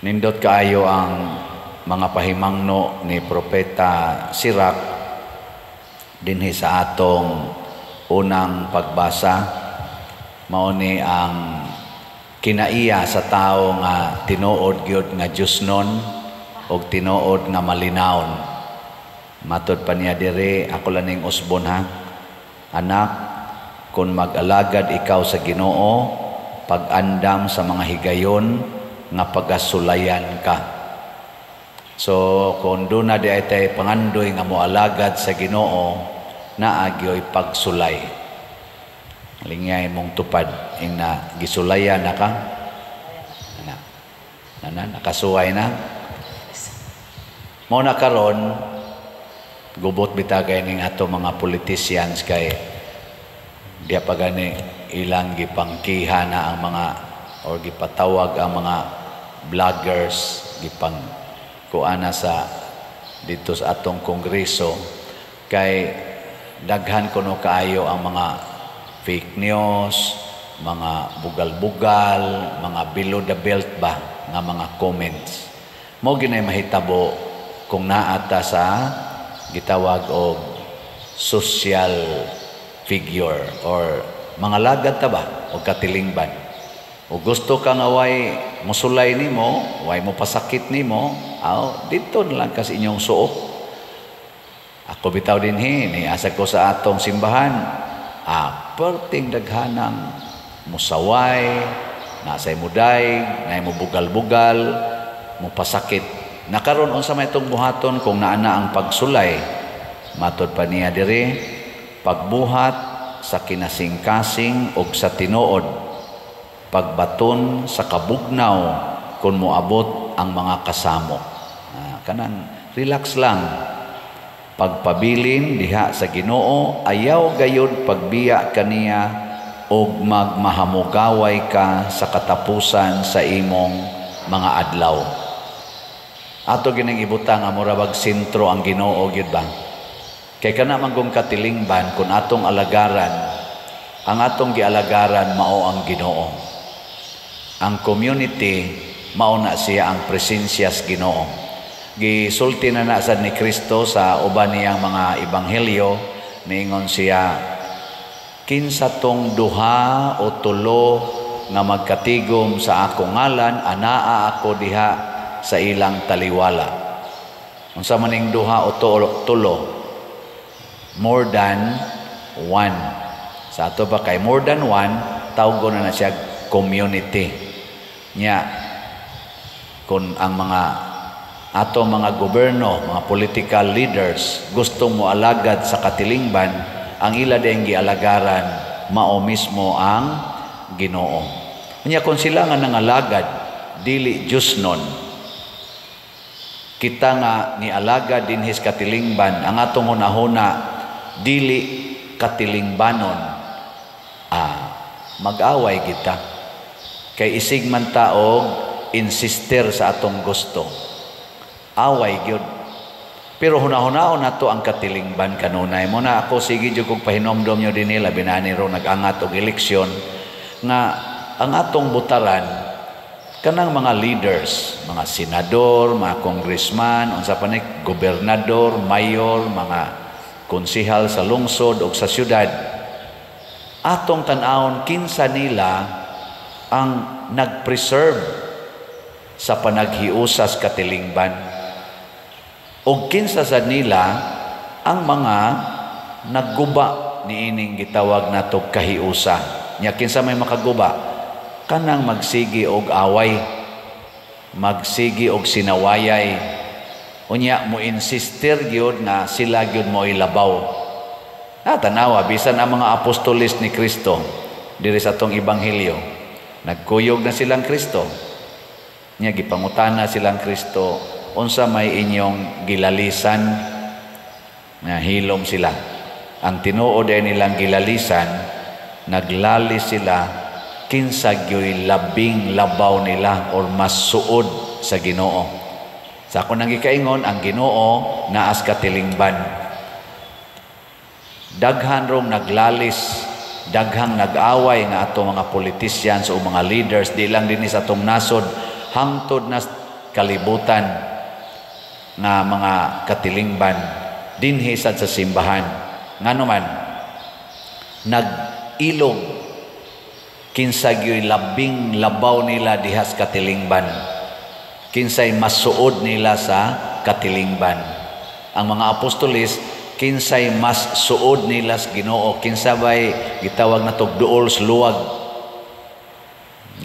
Nindot kaayo ang mga pahimangno ni Propeta Sirach dinhi sa atong unang pagbasa. Mao ni ang kinaiya sa tawo nga tinuod gyud nga Diosnon og tinuod nga malinawon. Matod pa niya diri, ako lang ning usbon ha. "Anak, kung mag-alagad ikaw sa Ginoo, pag-andam sa mga higayon nga pagasulayan ka." So kung duna diay tay pangandoy nga moalagad sa Ginoo, naa gyoy pagsulay. Lingyay mong tupad ing na gisulayan na ka. Na, na, na nakasuway na. Mao na karon gubot bitagay ning ato mga politicians kay diya pa gani ilang gipangkiha na ang mga or gipatawag ang mga vloggers, gipang kuana sa dito sa atong kongreso, kay daghan kuno kaayo ang mga fake news, mga bugal-bugal, mga below the belt ba nga mga comments. Mao ginay mahitabo kung naa ta sa gitawag og social figure or mga lagad ta ba o katilingban. O gusto ka nga way musulay nimo, way mo pasakit nimo, aw dito na lang ka sa inyong suok. Ako bitaw dinhi ni asa ko sa atong simbahan, perting daghanang musaway, nasay muday, nay mo bugal-bugal, mo pasakit. Nakaron, unsa may itong buhaton kung naa na ang pagsulay? Matod pa niya diri, pagbuhat sa kinasingkasing og sa tinuod, pagbaton sa kabugnaw kung moabot ang mga kasamo. Kanang relax lang. Pagpabilin diha sa Ginoo, ayaw gayud pagbiya kaniya og magmahamugaway ka sa katapusan sa imong mga adlaw. Ato gining ibutang nga mura bag sentro ang Ginoo gyud ba? Kay kana man kung katilingban, kung atong alagaran, ang atong gialagaran mao ang Ginoo. Ang community, mao na siya ang presensya sa Ginoo. Gisulti na na sad ni Kristo sa uban niyang mga ebanghelyo, niingon siya, "Kinsa tong duha o tulo nga magkatigom sa akong ngalan, anaa ako diha sa ilang taliwala." Unsa man ning duha o tulo? More than one. Sa ato pa kay more than one, tawgon na na siya community. Nya kung ang mga ato mga gobyerno, mga political leaders gusto mo alagad sa katilingban, ang ila ding gialagaran mao mismo ang Ginoo. Unya kung sila nga nangalagad dili Diyosnon, kita nga nialagad dinhi sa katilingban, ang atong hunahuna dili katilingbanon, mag-away kita. Kay isig man ta og insister sa atong gusto. Away gyud. Pero hunahunahon nato ang katilingban kanunay. Mao na ako sige jud kog pahinomdom nyo dinhi, labi na ni ro nag-angat og eleksyon, nga ang atong butaran kanang mga leaders, mga senador, mga congressman, unsa pa ni gobernador, mayor, mga konsehal sa lungsod o sa syudad. Atong tan-awon kinsa nila ang nag-preserve sa panaghiusas katilingban o kinsa sa nila ang mga nagguba niining gitawag nato kahiusa. Nya kinsa may makaguba? Kanang magsigi og away, magsigi og sinawayay. Unya mo insister gyud nga sila gyud mo ilabaw. Tanawa bisan ang mga apostoles ni Kristo diri sa atong ebanghelyo. Nagkuyog na silang Kristo. Nya gipangutana silang Kristo, "Unsa may inyong gilalisan?" Nga hilom sila. Ang tinuod ay nilang gilalisan, naglalis sila kinsa gyoy labing labaw nila or mas suod sa Ginoo. Sa ako nang gikaingon, ang Ginoo naas katilingban. Daghan rong naglalis, daghang nag-away nga ato mga politicians o mga leaders, di lang dinhi sa atong nasod, hangtod na kalibutan nga mga katilingban dinhi sad sa simbahan. Ngano man nag-ilog kinsa gyoy labing labaw nila diha sa katilingban, kinsay mas suod nila sa katilingban. Ang mga apostoles, kinsay mas suod nila sa Ginoo, kinsa bay gitawag na duol sa luwag.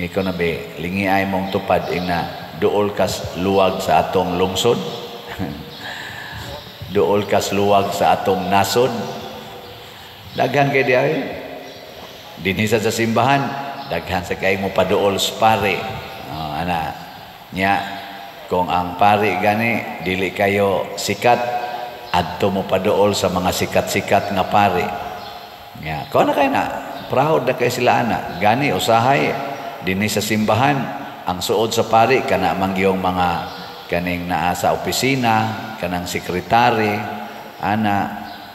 Ikaw na be, lingi ay mong tupad ina duol kas luwag sa atong lungsod, duol kas luwag sa atong nasod. Daghan kay diay dinhi sa simbahan, daghan sa kay mo paduol sa pare. Oh, ana nya, kung ang pare gani dili kayo sikat, adto mo paduol sa mga sikat-sikat nga pare nya. Kung na kay na proud na kay sila ana. Gani usahay dinhi sa simbahan, ang suod sa pare kana mangyong mga kaning naa sa opisina, kanang sekretary ana,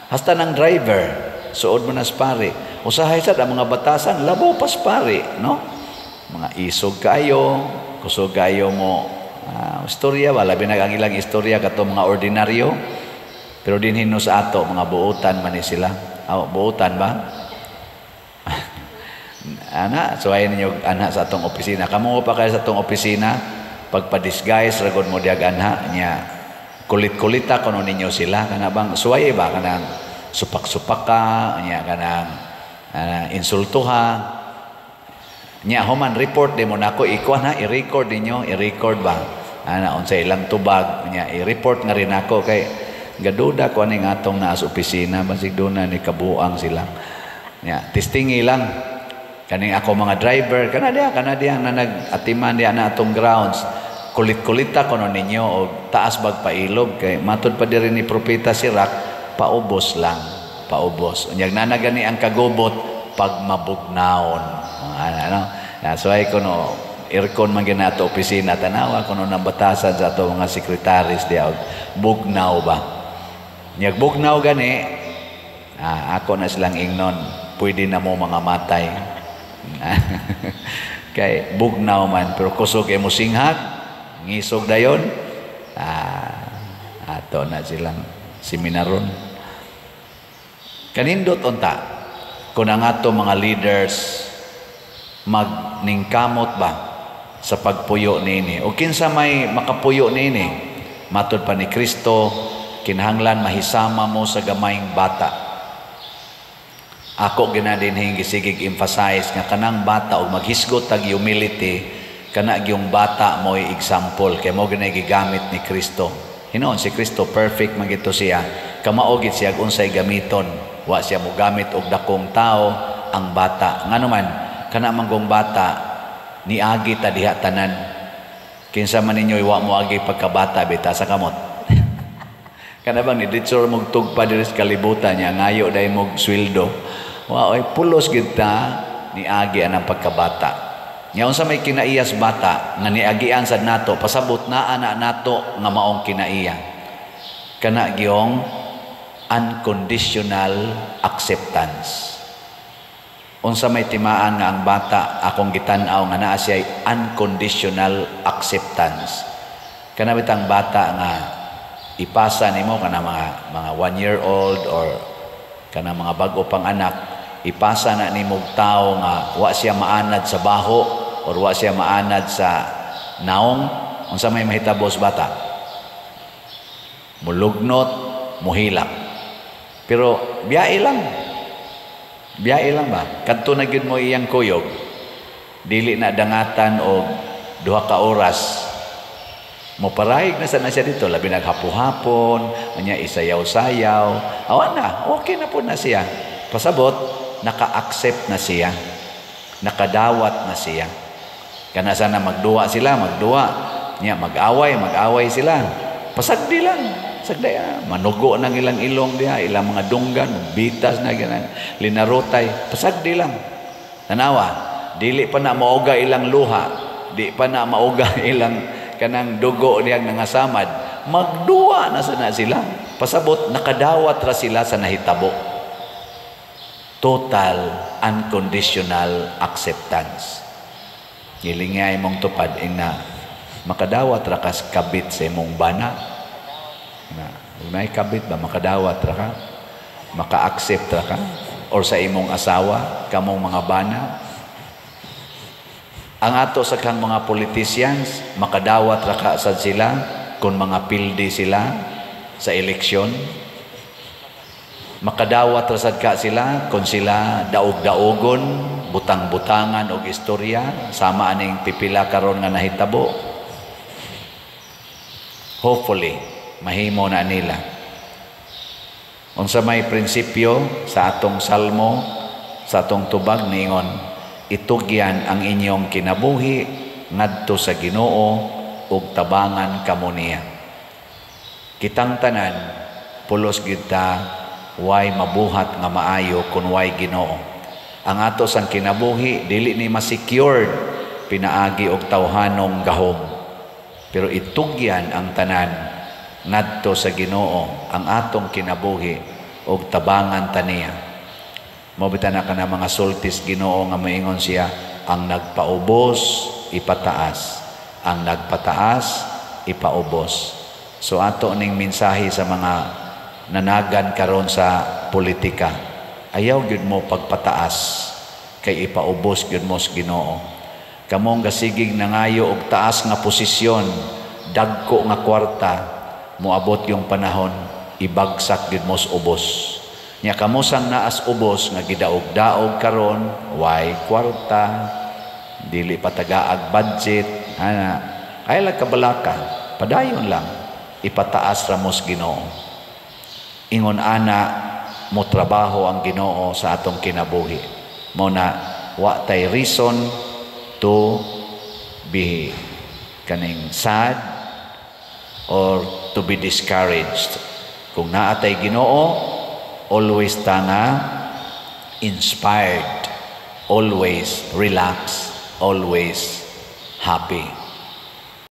hasta ng driver suod mo na sa pare. Usahay sad ang mga batasan labaw pa sa pare, no? Mga isog kayo, kusog kayo mo istorya ba, labi na ang ilang istorya kato mga ordinaryo. Pero dinhi no sa ato, mga buutan man ni sila. Oh, buutan ba? Ana, suwayin ninyo ana sa atong opisina. Kamo pa kayo sa atong opisina, pagpa-disguise ragod mo diag anha nya, kulit-kulita kuno ninyo sila. Kana bang suwaye ba, kanang supak-supak ka nya, kanang insultuha nya. Human report di mo nako ikuan ha, i-record ninyo, i-record ba ana unsa ilang tubag nya, i-report nga rin ako kay gaduda ko aning atong naa sa opisina, basig duna ni kabuang sila nya. Testingi lang kaning ako mga driver kana diha na nag-atiman diha na atong grounds. Kulit-kulita kuno ninyo og taas bag pailob kay matud pa diri ni Propeta Sirak, paubos lang, paubos. Unyag na gani ang kagubot pag mabugnawon. Ano, ano? So ay kuno aircon man ginato opisina, tanawa kuno nang batasan sa ato mga sekretaris diha og bugnaw ba. Nyag bugnaw gani, ako na silang ingnon, pwede na mo mga matay. Kay bugnaw man, pero kusog kay mo singhag, ngisog dayon, ato na silang seminaron. Kanindot unta kung ang ato mga leaders magningkamot ba sa pagpuyo niini. O kinsa may makapuyo niini? Matod pa ni Kristo, kinahanglan mahisama mo sa gamayng bata. Ako ginadinhing gisigig emphasize nga kanang bata og maghisgot tag humility, kana gyung bata mo'y example kay mo ginay gigamit ni Kristo. Hinuon si Kristo perfect man gito siya, kamao gid siya unsay gamiton. Wa siya mogamit og dakong tao, ang bata. Ngano man kana manggong bata niagi ta diha tanan. Kinsa man ninyo wa mo agi pagkabata bita sa kamot? Kana bang ni ditsor mog tugpa diri sa kalibutan niya, ngayo dai mog sweldo. Wa oy, pulos gid ta niagi anang pagkabata. Nya unsa may kinaiyas bata nga niagian sad nato, pasabot naa na nato nga maong kinaiya. Kana gyong unconditional acceptance. Unsa may timaan nga ang bata akong gitan-aw nga naa siya unconditional acceptance? Kana bitang bata nga ipasa nimo, kana mga 1 year old or kana mga bag-o pang anak, ipasa na nimo og tawo nga wa siya maanad sa baho or wa siya maanad sa naong, unsa may mahitabo sa bata? Mulugnot, muhilak. Pero biyahe lang. Biyahe lang ba? Kadto na gyud mo iyang kuyog. Dili na dangatan og 2 ka oras. Moparahig na sana siya dito, labi naghapo-hapon, anya isayaw-sayaw. Awa na, okay na po na siya. Pasabot, naka-accept na siya. Nakadawat na siya. Kana sana magduwa sila, magduwa. Nya mag-away, mag-away sila. Pasagdi lang. Sagdi, manugo ng ilang ilong diha, ilang mga dunggan, bitas na ganang linarotay. Pasagdi lang. Tanawa, dili pa na mauga ilang luha, di pa na mauga ilang kanang dugo diyang nangasamad. Magduwa na sana sila. Pasabot, nakadawat ra sila sa nahitabo. Total unconditional acceptance. Gilingay mong tupad ina. Makadawat ra kas kabit sa imong bana. Na, may kabit ba, makadawat ra ka? Maka-accept ra ka? Or sa imong asawa, kamong mga bana? Ang ato sa kang mga politicians, makadawat ra ka sad sila kung mga pildi sila sa eleksyon? Makadawat ra sad ka sila kung sila daog-daogon, butang-butangan og istorya sama aning pipila karon nga nahitabo? Hopefully, mahimo na nila. Unsa may prinsipyo sa atong salmo, sa atong tubag ningon, "Itugyan ang inyong kinabuhi ngadto sa Ginoo ug tabangan kamo niya." Kitang tanan, pulos gyud ta way mabuhat nga maayo kun way Ginoo. Ang ato sang kinabuhi dili ni ma-secured pinaagi og tawhanong gahom. Pero itugyan ang tanan ngadto sa Ginoo ang atong kinabuhi ug tabangan ta niya. Mao bitaw na kana mga sultis Ginoo nga moingon siya, "Ang nagpaubos, ipataas. Ang nagpataas, ipaubos." So ato ning mensahe sa mga nanagan karon sa politika. Ayaw gyud mo pagpataas kay ipaubos gyud mo sa Ginoo. Kamong gasigig nangayo og taas nga posisyon, dagko nga kwarta, moabot yung panahon ibagsak gyud mo sa ubos. Nya kamo sang naas ubos nga gidaog-daog karon, way kwarta, dili patagaag budget, ana, ay lang kabalaka, padayon lang, ipataas ra mo sa Ginoo. Ingon ana mo trabaho ang Ginoo sa atong kinabuhi. Mo na wa tay reason to be kaning sad or to be discouraged. Kung naa tay Ginoo, always ta nga inspired, always relax, always happy.